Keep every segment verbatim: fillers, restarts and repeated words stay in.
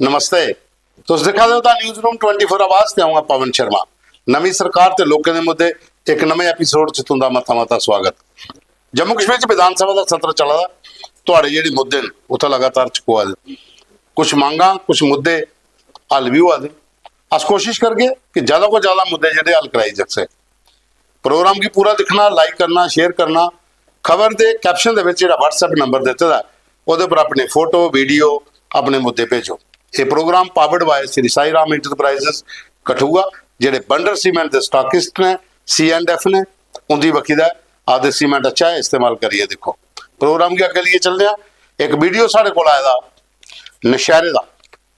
नमस्ते। तुस दिक्खा दे ओ दा न्यूज़ रूम ट्वेंटी फ़ोर आवाज ते अ'ऊं आं पवन शर्मा। नमीं सरकार ते लोकें दे मुद्दे, इक नमें एपिसोड च तुं'दा मता मता स्वागत। जम्मू कश्मीर च विधान सभा दा सत्र चला दा, थुआढ़े जेह्ड़े मुद्दे न उत्थै लगातार चुकोआ दे, कुछ मंगां, कुछ मुद्दे हल बी होआ दे। अस कोशिश करगे कि ज्यादा कोला ज्यादा मुद्दे जेह्ड़े हल कराई जाचै। प्रोग्राम गी पूरा दिक्खना, लाइक करना, शेयर करना। खबर दे कैप्शन दे बिच जेह्ड़ा WhatsApp नंबर दित्ते दा ऐ, ओह्दे पर अपने फोटो, वीडियो, अपने मुद्दे भेजो। एह् programme powered by Shri Sai Ram enterprises Kathua, जेह्ड़े बंडर सीमेंट दे स्टॉकिस्ट ने, सी एंड एफ ने, उं'दी बक्खी दा ऐ। आखदे सीमेंट अच्छा ऐ, इस्तेमाल करियै दिक्खो। प्रोग्राम गी अग्गें लेइयै चलदे आं। इक वीडियो साढ़े कोल आए दा नशैह्रे दा,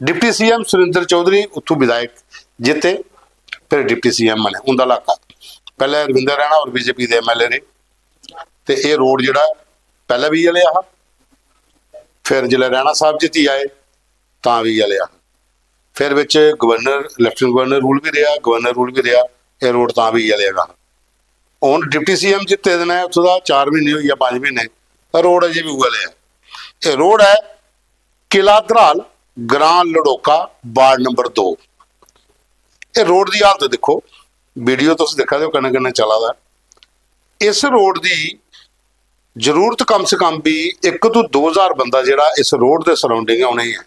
डिप्टी सीएम सुरेंद्र चौधरी उत्थूं विधायक जित्ते, फिर डिप्टी सीएम बने, उं'दा इलाका। पैह्लें रविंदर रैणा होर बीजेपी दे एमएलए रेह्, ते एह् रोड जेह्ड़ा पैह्लें बी इ'यै लेहा हा, फिर जिसलै रैणा साहब जित्ती आए तां बी इ'यै लेहा हा। फिर बिच गवर्नर, लेफ्टिनेंट गवर्नर रूल बी रेहा, गवर्नर रूल बी रेहा, एह् रोड तां बी इ'यै लेहा हा। हून डिप्टी सीएम जित्ते दे न, उत्थूं दा चार म्हीने होई गे, पंज म्हीने, रोड अजें बी उ'ऐ लेहा ऐ। एह् रोड ऐ किला धराल, ग्रां लड़ोका, वार्ड नंबर दो। एह् रोड दी हालत दिक्खो, वीडियो तुस दिक्खा दे ओ कन्नै कन्नै चला दा ऐ। इस रोड दी जरूरत कम से कम बी इक तो दो ज्हार बंदा जेह्ड़ा इस रोड दे सराउंडिंग ऐ उ'नेंगी ऐ,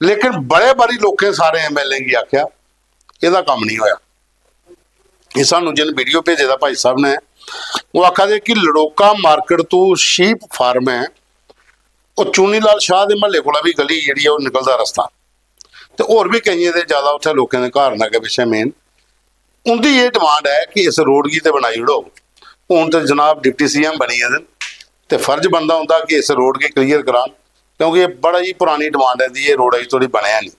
लेकिन बड़े बारी लोकें सारे एमएलए गी आखेआ, एह्दा कम्म निं होएआ। एह् सानूं जिन वीडियो भेजे दा भाई साहब ने, ओह् आखा दे कि लड़ोका मार्केट तो शीप फार्म ऐ, ओह् चूनी लाल शाह दे म्हल्ले कोला बी गली जेह्ड़ी ऐ ओह् निकलदा रस्ता, ते होर बी केइयें दे ज्यादा उत्थै लोकें दे घर न अग्गें पिच्छें मेन। उं'दी एह् डिमांड ऐ कि इस रोड गी ते बनाई ओड़ो। हून ते जनाब डिप्टी सीएम बनी गेदे न, ते फर्ज बनदा उं'दा कि इस रोड गी क्लीयर करान, क्योंकि एह् बड़ा ही परानी डिमांड ऐ इं'दी, एह् रोड अजें धोड़ी बनेआ निं।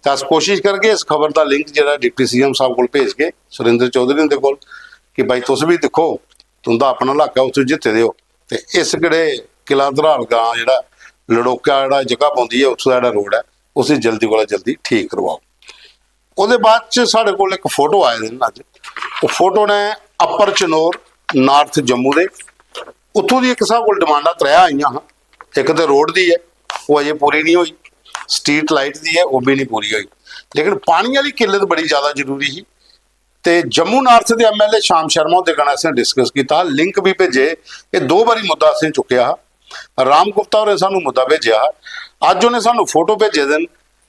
ते अस कोशिश करगे इस खबर दा लिंक जेह्ड़ा डिप्टी सीएम साहब कोल भेजगे, सुरेंद्र चौधरी हुंदे कोल, कि भाई तुस बी दिक्खो, तुं'दा अपना इलाका, उत्थूं जित्ते दे ओ, ते इस केह्ड़े किला धराल ग्रां जेह्ड़ा लड़ोका जेह्ड़ा जगह पौंदी ऐ, उत्थूं दा जेह्ड़ा रोड ऐ, उसी जल्दी कोला जल्दी ठीक करवाओ। ओह्दे बाद च साढ़े कोल इक फोटो आए दे न अज्ज, ओह् फोटो ने अपर चनौर, नार्थ जम्मू दे, उत्थूं दी इक साढ़े कोल डिमांडां त्रै आइयां हां। इक ते रोड दी ऐ, ओह् अजें पूरी निं होई, स्ट्रीट लाइट दी ऐ, ओह् बी निं पूरी होई, लेकिन पानी आह्ली किल्लत बड़ी ज्यादा जरूरी ही। ते जम्मू नार्थ दे एमएलए श्याम शर्मा हुंदे कन्नै असें डिस्कस कीता, लिंक बी भेजे। एह् दो बारी मुद्दा असें चुक्केआ हा। राम गुप्ता होरें सानू मुद्दा भेजेआ हा। अज्ज उ'नें सानू फोटो भेजे दे न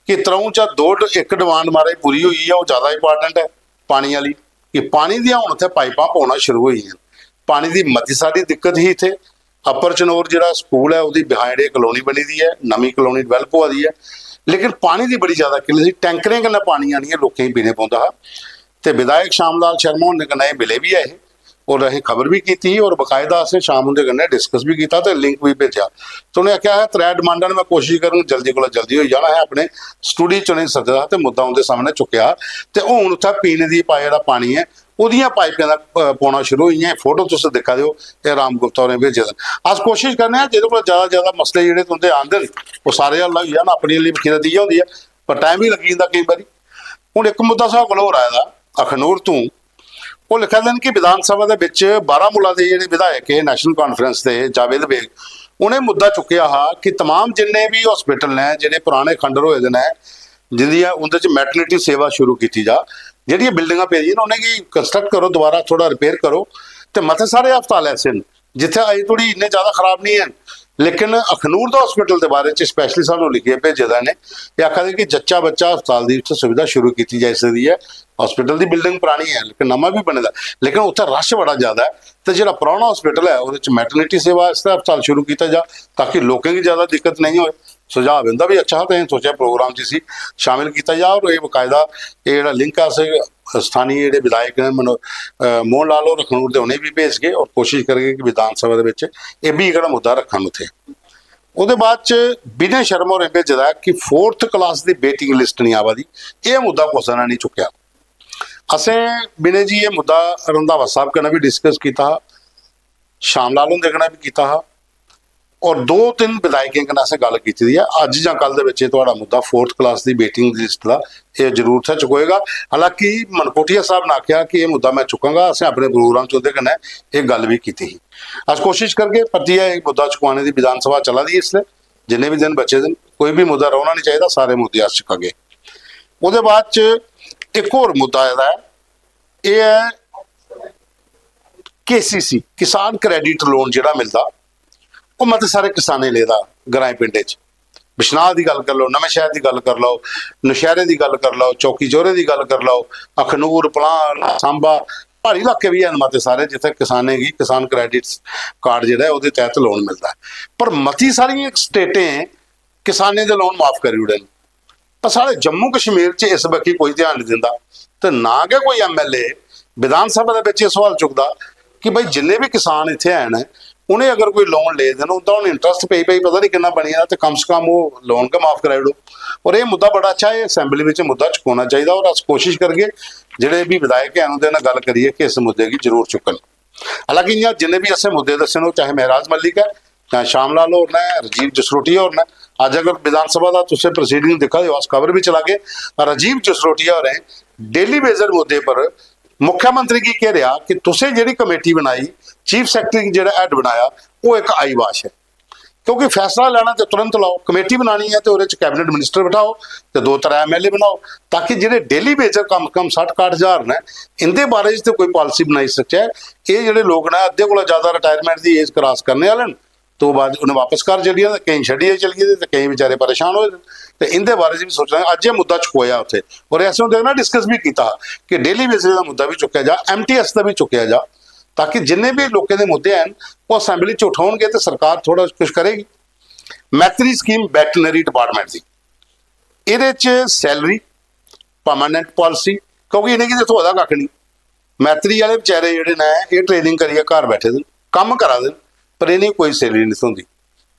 कि त्र'ऊं चा दो ड-, इक डिमांड महाराज पूरी होई गेई ऐ, ओह् ज्यादा इंपार्टेंट ऐ पानी आह्ली, कि पानी दियां हून उत्थै पाइपां पौना शुरू होई गेइयां न। पानी दी मती सारी दिक्कत ही इत्थै। अपर चनौर जेह्ड़ा स्कूल ऐ, ओह्दी बिहाइंड एह् कलोनी बनी दी ऐ, नमीं कलोनी डिवैलप होआ दी ऐ, लेकिन पानी दी बड़ी ज्यादा किल्लत ही। टैंकरें कन्नै पानी आनियै लोकें गी पीने पौंदा हा। ते विधायक श्याम लाल शर्मा हुंदे कन्नै एह् मिले बी ऐ हे, और असें खबर बी कीती ही, और बाकायदा असें श्याम हुंदे कन्नै डिस्कस बी कीता ते लिंक बी भेजेआ। ते उ'नें आखेआ, "असें त्रै डिमांडां न, में कोशिश करङ जल्दी कोला जल्दी होई जान।" असें अपने स्टूडियो च उ'नेंगी सद्दे दा हा ते मुद्दा उं'दे सामनै चुक्केआ हा। ते हून उत्थै पीने दी पा-, जेह्ड़ा पानी ऐ, ओह्दियां पाइपें दा, अ, पौना शुरू होई गेआ। एह् फोटो तुस दिक्खा दे ओ, एह् राम गुप्ता होरें भेजे दे न। अस कोशिश करने आं जेह्दे कोला ज्यादा ज्यादा मसले जेह्ड़े तुं'दे आंदे न, ओह् सारे हल होई जान। अपनी आह्ली बक्खी दा इ'यै होंदी ऐ, पर टाइम बी लग्गी जंदा केईं बारी। हून इक मुद्दा साढ़े कोल होर आए दा अखनूर तों, ओह् लिखा दे न कि विधान सभा दे बिच बारामूला दे जेह्ड़े विधायक हे नेशनल कॉन्फ्रेंस दे, जावेद बेग, उ'नें मुद्दा चुक्केआ हा कि तमाम जिन्ने बी हॉस्पिटल न, जेह्ड़े पराने खंडर होए दे न, जिंदियां, उं'दे च मैटरनिटी सेवा शुरू कीती जा, जेह्ड़ियां बिल्डिंगां पेदियां न, उ'नेंगी कंस्ट्रक्ट करो, दोबारा थोह्ड़ा रिपेयर करो। ते मते सारे हस्पताल ऐसे न जित्थै अजें धोड़ी इन्ने ज्यादा खराब निं हैन, लेकिन अखनूर दा हॉस्पिटल दे बारे च स्पैशली सानूं लिखियै भेजे दा इ'नें। एह् आखा दे कि जच्चा बच्चा हस्पताल दी उत्थै सुविधा शुरू कीती जाई सकदी ऐ। हॉस्पिटल दी बिल्डिंग परानी ऐ, लेकिन नमां बी बने दा, लेकिन उत्थै रश बड़ा ज्यादा ऐ। ते जेह्ड़ा पराना हॉस्पिटल ऐ, ओह्दे च मैटरनिटी सेवा आस्तै हस्पताल शुरू कीता जा, ताकि लोकें गी ज्यादा दिक्कत नेईं होए। सुझाव इं'दा बी अच्छा हा, ते असें सोचेआ प्रोग्राम च इसी शामिल कीता जा। और एह् बाकायदा एह् जेह्ड़ा लिंक ऐ, अस स्थानीय जेह्ड़े विधायक न मनो-, अ, मोहन लाल होर अखनूर दे, उ'नेंगी बी भेजगे और कोशिश करगे कि विधान सभा दे बिच एह् बी एह्कड़ा मुद्दा रक्खन उत्थै। ओह्दे बाद च विनय शर्मा होरें भेजे दा ऐ कि फोर्थ क्लास दी वेटिंग लिस्ट निं आवा दी, एह् मुद्दा कुसै ने निं चुक्केआ। असें विनय जी एह् मुद्दा रंधावा साहब कन्नै बी डिस्कस कीता हा, श्याम लाल हुंदे कन्नै बी कीता हा, और दो तिन्न विधायकें कन्नै असें गल्ल कीती दी ऐ। अज्ज जां कल दे बिच एह् थुआढ़ा मुद्दा फोर्थ क्लास दी वेटिंग लिस्ट दा, एह् जरूर इत्थै चुकोएगा। हालांकि मनकोटिया साहब ने आखेआ कि एह् मुद्दा में चुक्कांगा, असें अपने प्रोग्राम च उं'दे कन्नै एह् गल्ल बी कीती ही। अस कोशिश करगे परतियै एह् मुद्दा चुकोआने दी, विधान सभा चला दी इसलै, जिन्ने बी दिन बचे दे न, कोई बी मुद्दा रौह्ना निं चाहिदा, सारे मुद्दे अस चुकागे। ओह्दे बाद च इक होर मुद्दा जेह्ड़ा ऐ, एह् ऐ केसीसी, किसान क्रेडिट लोन जेह्ड़ा मिलदा, ओह् मते सारे किसानें लेदा ग्राएं पिंडें च। बिश्नाह दी गल्ल करी लैओ, नमें शैह्र दी गल्ल करी लैओ, नौशैह्रे दी गल्ल करी लैओ, चौकी चौरे दी गल्ल करी लैओ, अखनूर, पलान, सांबा, प्हाड़ी इलाके बी हैन मते सारे जित्थै किसानें गी किसान क्रेडिट कार्ड जेह्ड़ा ऐ ओह्दे तैह्त लोन मिलदा ऐ। पर मती सारियें स्टेटें किसानें दे लोन माफ करी ओड़े न। पर साढ़े जम्मू कश्मीर च इस बक्खी कोई ध्यान निं दिंदा ते ना गै कोई एमएलए विधान सभा दे बिच एह् सवाल चुकदा कि भाई जिन्ने बी किसान इत्थै हैन, उ'नें अगर कोई लोन ले दे न, उं'दा हून इंटरस्ट पेई पेई पता निं किन्ना बनी जाना, ते कम से कम ओह् लोन गै माफ कराई ओड़ो। और एह् मुद्दा बड़ा अच्छा ऐ, असेंबली बिच मुद्दा चुकोना चाहिदा और अस कोशिश करगे जेह्ड़े बी विधायक हैन उं'दे कन्नै गल्ल करियै कि इस मुद्दे गी जरूर चुक्कन। हालांकि इ'यां जिन्ने बी असें मुद्दे दस्से न, ओह् चाहे महराज मलिक ऐ, जां श्याम लाल होर न, राजीव जसरोटिया होर न, अज्ज अगर विधान सभा दा तुसें प्रोसीडिंग दिक्खा दे ओ, अस कवर बी चलागे। राजीव जसरोटिया होरें डेली बेजर मुद्दे पर मुख्यमंत्री गी घेरेआ कि तुसें जेह्ड़ी कमेटी बनाई, चीफ सैक्रेटरी गी जेह्ड़ा हैड बनाया, ओह् इक आईवाश ऐ। क्योंकि फैसला लैना ते तुरंत लाओ, कमेटी बनानी ऐ ते ओह्दे च कैबिनेट मिनिस्टर बठाओ ते दो त्रै एमएलए बनाओ, ताकि जेह्ड़े डेली बेजर कम से कम सट्ठ काह्ठ ज्हार न, इं'दे बारे च ते कोई पालिसी बनाई सकचै। एह् जेह्ड़े लोक न, अद्धे कोला ज्यादा रिटायरमेंट दी एज क्रास करने आह्ले न, तो बाद उ'नें बापस घर चली जाना, केईं छड्डियै चली गेदे ते केईं बेचारे परेशान होए दे। ते इं'दे बारे च बी सोचना, अज्ज एह् मुद्दा चुकोआ उत्थै, और असें उं'दे कन्नै डिस्कस बी कीता कि डेली बेजर दा मुद्दा बी चुक्केआ जा, एमटीएस दा बी चुक्केआ जा, ताकि जिन्ने बी लोकें दे मुद्दे हैन, ओह् असेंबली च उठाउड़गे ते सरकार थोह्ड़ा कुछ करेगी। मैत्री स्कीम वैटरनरी डिपार्टमेंट दी, एह्दे च सैलरी, परमानेंट पालिसी, क्योंकि इ'नेंगी ते थ्होआ दा कक्ख निं। मैत्री आह्ले बेचारे जेह्ड़े न, एह् ट्रेनिंग करियै घर बैठे दे न, कम्म करा दे न, पर इ'नेंगी कोई सैलरी निं थ्होंदी,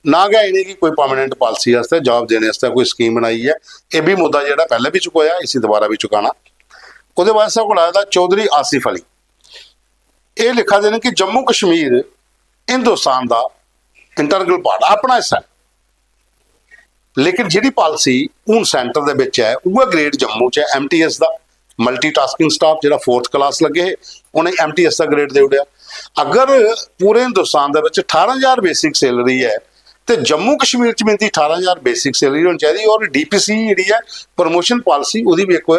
ना गै इ'नेंगी कोई परमानेंट पालिसी आस्तै, जॉब देने आस्तै कोई स्कीम बनाई ऐ। एह् बी मुद्दा जेह्ड़ा पैह्लें बी चुकोआ, इसी दोबारा बी चुकाना। ओह्दे बाद साढ़े कोल आए दा चौधरी आसिफ अली, एह् लिखा दे न कि जम्मू कश्मीर हिंदुस्तान दा इंटरनल पार्ट, अपना हिस्सा ऐ, लेकिन जेह्ड़ी पालिसी हून सेंटर दे बिच ऐ, उ'ऐ ग्रेड जम्मू च ऐ, एमटीएस दा, मल्टीटास्किंग स्टाफ, जेह्ड़ा फोर्थ क्लास लग्गे हे, उ'नें एमटीएस दा ग्रेड देई ओड़ेआ। अगर पूरे हिंदुस्तान दे बिच ठारां ज्हार बेसिक सैलरी ऐ ते जम्मू कश्मीर च मिलदी ठारां ज्हार बेसिक सैलरी होनी चाहिदी, और डीपीसी जेह्ड़ी ऐ, प्रमोशन पालिसी, ओह्दी बी इक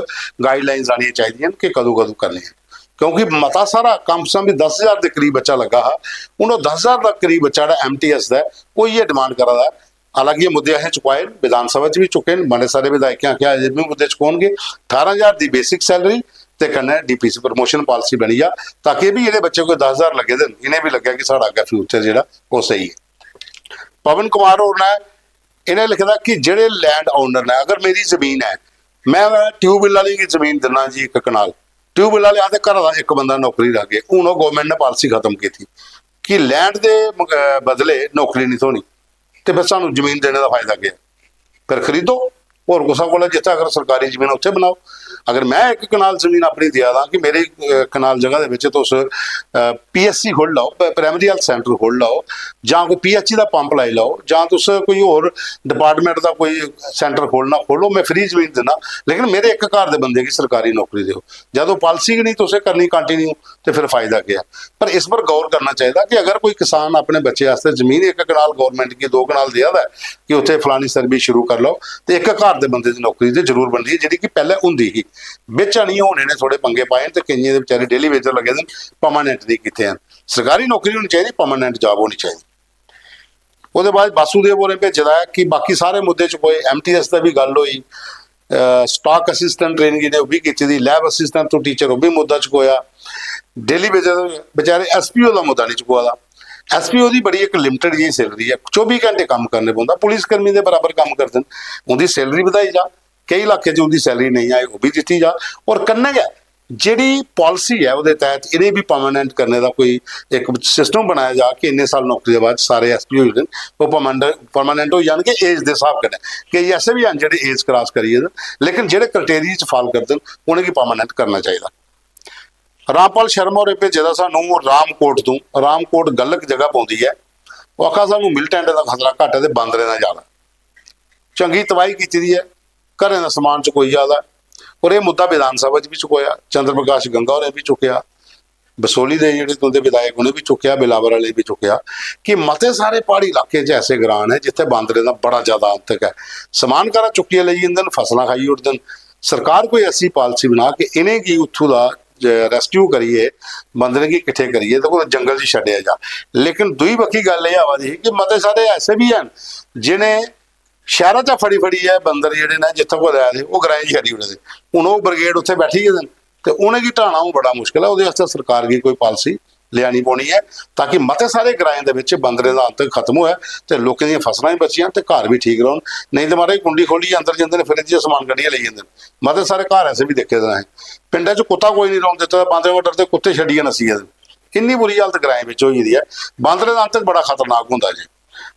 गाइडलाइंस आनियां चाहिदियां न कि कदूं कदूं करनी ऐ, क्योंकि मता सारा, कम से कम बी दस ज्हार दे करीब बच्चा लग्गा हा। हून ओह् दस ज्हार दा करीब बच्चा जेह्ड़ा एमटीएस दा ऐ, ओह् इ'यै डिमांड करा दा ऐ। हालांकि एह् मुद्दे असें चुकाए न, विधान सभा च बी चुके न, बड़े सारे विधायकें आखेआ अजें बी मुद्दे चुकोनगे। ठारां ज्हार दी बेसिक सैलरी ते कन्नै डीपीसी प्रमोशन पालिसी बनी जा, ताकि एह् बी जेह्ड़े बच्चे कोई दस ज्हार लग्गे दे न, इ'नें बी लग्गै कि साढ़ा अग्गें फ्यूचर जेह्ड़ा ओह् स्हेई ऐ। पवन कुमार होर ने इ'नें लिखे दा कि जेह्ड़े लैंड ओनर ने, अगर मेरी जमीन ऐ, में ट्यूबवैल आह्ले गी जमीन दिन्ना जी इक कनाल, ट्यूबवैल आह्ले आखदे घरा दा इक बंदा नौकरी रखगे। हून ओह् गौरमेंट ने पालिसी खत्म कीती कि लैंड दे मग-, बदले नौकरी निं थ्होनी, ते फिर सानूं जमीन देने दा फायदा केह् ऐ? फिर खरीदो होर कुसै कोला, जित्थै अगर सरकारी जमीन ऐ उत्थै बनाओ। अगर में इक कनाल जमीन अपनी देआ दा कि मेरे, अ, कनाल जगह दे बिच तुस, अ, पीएचसी खोह्ल्ली लैओ, प-, प्राइमरी हेल्थ सेंटर खोह्ल्ली लैओ, जां कोई पीएचई दा पंप लाई लैओ, जां तुस कोई होर डिपार्टमेंट दा कोई सेंटर खोह्लना खोह्लो, में फ्री जमीन दिन्ना, लेकिन मेरे इक घर दे बंदे गी सरकारी नौकरी देओ। जद ओह् पालिसी गै निं तुसें करनी कंटिन्यू, ते फिर फायदा केह् ऐ? पर इस पर गौर करना चाहिदा कि अगर कोई किसान अपने बच्चे आस्तै जमीन इक कनाल गौरमेंट गी दो कनाल देआ दा ऐ कि उत्थै फलानी सर्विस शुरू करी लैओ, ते इक घर दे बंदे दी नौकरी ते जरूर बनदी ऐ, जेह्ड़ी कि पैह्लें होंदी ही। बिच आनियै हून इ'नें थोह्ड़े पंगे पाए न ते केइयें दे बेचारे डेली वेजर लग्गे दे न, परमानेंट नेईं कीते हैन। सरकारी नौकरी होनी चाहिदी, परमानेंट जॉब होनी चाहिदी। ओह्दे बाद बासुदेव होरें भेजे दा ऐ कि बाकी सारे मुद्दे च कोई एमटीएस दा बी गल्ल होई, स्टॉक असिस्टेंट ट्रेनिंग इ'नें ओह् बी कीती दी, लैब असिस्टेंट टू टीचर ओह् बी मुद्दा चुकोआ, डेली वेजर, बेचारे एसपीओ दा मुद्दा निं चुकोआ दा। एसपीओ दी बड़ी इक लिमिटेड जेही सैलरी ऐ, चौबी घैंटे कम्म करने पौंदा, पुलिस कर्मी दे बराबर कम्म करदे न, उं'दी सैलरी बधाई जा, केई इलाके च उं'दी सैलरी नेईं आए, ओह् बी दित्ती जा। और कन्नै गै जेह्ड़ी पालिसी ऐ, ओह्दे तैह्त इ'नें बी परमानेंट करने दा कोई इक सिस्टम बनाया जा कि इन्ने साल नौकरी दे बाद सारे एसपी होई गे न, ओह् परमानेंट, परमानेंट होई जान एज दे स्हाब कन्नै। केई ऐसे बी हैन जेह्ड़े एज क्रास करी गेदे न, लेकिन जेह्ड़े क्राइटेरिया च फाल करदे न, उ'नेंगी परमानेंट करना चाहिदा। रामपाल शर्मा होरें भेजे दा सानूं रामकोट तों, रामकोट गल्लक जगह पौंदी ऐ, ओह् आखा सानूं मिलिटेंट दा खतरा घट्ट ऐ ते बांदरें दा ज्यादा। चंगी तबाही कीती दी ऐ, घरें दा समान चकोई जा दा ऐ। और एह् मुद्दा विधान सभा च बी चुकोआ, चंद्र प्रकाश गंगा होरें बी चुकेआ। बसोली दे जेह्ड़े तुं'दे विधायक, उ'नें बी चुक्केआ, बिलावर आह्ले बी चुक्केआ कि मते सारे प्हाड़ी इलाके च ऐसे ग्रां न जित्थै बांदरें दा बड़ा ज्यादा आतंक ऐ। समान घरा चुक्कियै लेई जंदे न, फसलां खाई ओड़दे न। सरकार कोई ऐसी पालिसी बना कि इ'नेंगी उत्थूं दा रेस्क्यू करियै, बंदरें गी किट्ठे करियै ते कुतै जंगल च छड्डेआ जा। लेकिन दूई बक्खी गल्ल एह् आवा दी ही कि मते सारे ऐसे बी हैन जि'नें शैह्रा चा फड़ी फड़ियै बंदर जेह्ड़े न, जित्थै कुतै आए दे, ओह् ग्राएं च छड्डी ओड़े दे। हून ओह् ब्रिगेड उत्थै बैठी गेदे न ते उ'नेंगी ढाना हून बड़ा मुश्कल ऐ। ओह्दे आस्तै सरकार गी कोई पालिसी लेआनी पौनी ऐ, ताकि मते सारे ग्राएं दे बिच बंदरें दा आतंक खत्म होऐ ते लोकें दियां फसलां बी बची जान ते घर बी ठीक रौह्न। नेईं ते, महाराज, कुंडी खोह्लियै अंदर जंदे न, फ्रिज च समान कड्ढियै लेई जंदे न। मते सारे घर ऐसे बी दिक्खे दे न असें। पिंडै च कुत्ता कोई निं रौह्न दित्ते दा, बांदरें कोला डरदे कुत्ते छड्डियै नस्सी गेदे न। इन्नी बुरी हालत ग्राएं बिच होई गेदी ऐ। बांदरें दा आतंक बड़ा खतरनाक होंदा जी।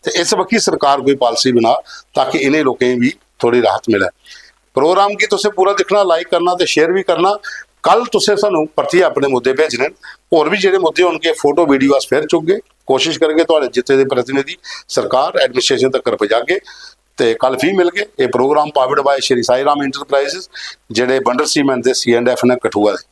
ते इस बक्खी सरकार कोई पालिसी बना, ताकि इ'नें लोकें गी बी थोह्ड़ी राहत मिलै। प्रोग्राम गी तुसें पूरा दिक्खना, लाइक करना ते शेयर बी करना। कल तुसें सानूं परतियै अपने मुद्दे भेजने न। होर बी जेह्ड़े मुद्दे होनगे, फोटो, वीडियो अस फिर चुकगे। कोशिश करगे थुआढ़े जित्ते दे प्रतिनिधि सरकार, एडमिनिस्ट्रेशन तक्कर पजागे। ते कल फ्ही मिलगे। एह् programme powered by Shri Sai Ram enterprises, जेह्ड़े बंडल सीमेंट दे C and F न कठुआ दे।